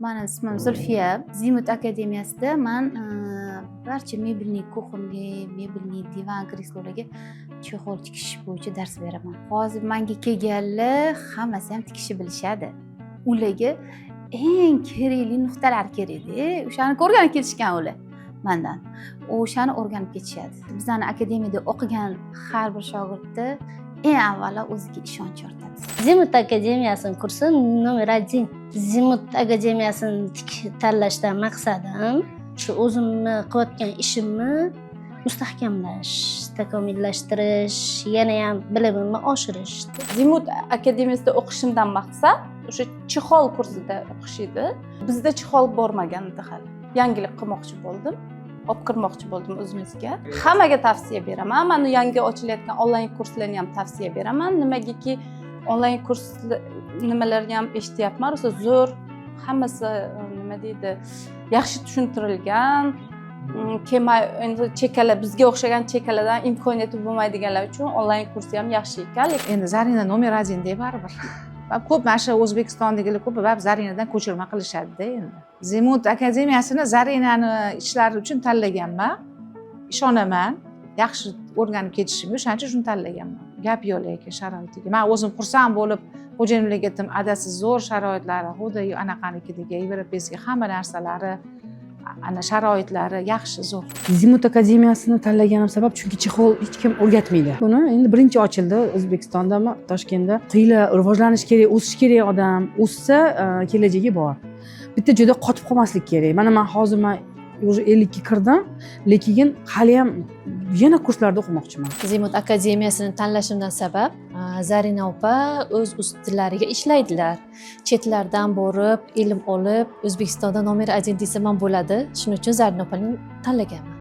Mani ismim Zulfiya. Zimut akademiyasida man barcha мебельный, кухонный, мебельный, divan, kreslolarga чехол tikish bo'yicha dars beraman. Hozir manga kelganlar hammasi ham tikishni bilishadi. Ularga eng kerakli nuqtalar kerakda, o'shani ko'rganib ketishgan ular mandan. O'shani o'rganib ketishadi. Bizani akademiyada o'qigan har bir shogirdda eng avvalo o'ziga ishonch ortadi. Zimut akademiyasini kursi номер один. Zimut akademiyasini tanlashdan maqsadim shu o'zimni qilayotgan ishimni mustahkamlash, takomillashtirish, yanayam bilimimni oshirish. Zimut akademiyasida o'qishimdan maqsad o'sha чехол kursida o'qish edi. Bizda чехол bormagan edi hali. Yangilik qilmoqchi bo'ldim, olib kirmoqchi bo'ldim o'zimizga. Hammaga tavsiya beraman. Mana yangi ochilayotgan onlayn kurslarni ham tavsiya beraman. Nimagaki, onlayn kurs nimalarni ham eshityapman, rosa zo'r, hammasi, nima deydi, yaxshi tushuntirilgan. Kelmay endi chekkalar, bizga o'xshagan chekkalardan imkoniyati bo'lmaydiganlar uchun onlayn kursi ham yaxshi ekan. Endi Zarina номер один de baribir. Va ko'p mana shu O'zbekistondagilar ko'p baribir Zarinadan ko'chirma qilishadida. Endi Zimut akademiyasini Zarinani ishlari uchun tanlaganman. Ishonaman yaxshi o'rganib ketishimga, o'shaning uchun shuni tanlaganman. Gap yo'q, lekin sharoitiga man o'zim xursand bo'lib, xo'jayinimlarga aytdim: "Adasi, zo'r sharoitlari, xuddi anaqanikidagi, европейский, hamma narsalari, ana sharoitlari yaxshi, zo'r." Zimut akademiyasini tanlaganim sabab, chunki чехол hech kim o'rgatmaydi. Buni endi birinchi ochildi O'zbekistondami, Toshkentda. Qiyla rivojlanish kerak, o'sish kerak. Odam o'ssa, kelajagi bor. Bitta joyda qotib qolmaslik kerak. Mana man hozir, man уже 50ga kirdim, lekin haliyam yana kurslarda o'qimoqchiman. Zimut akademiyasini tanlashimdan sabab, Zarina opa o'z ustilariga ishlaydilar. Chetlardan borib, ilm olib, O'zbekistonda номер один desam ham bo'ladi. Shuning uchun Zarina opani tanlaganman.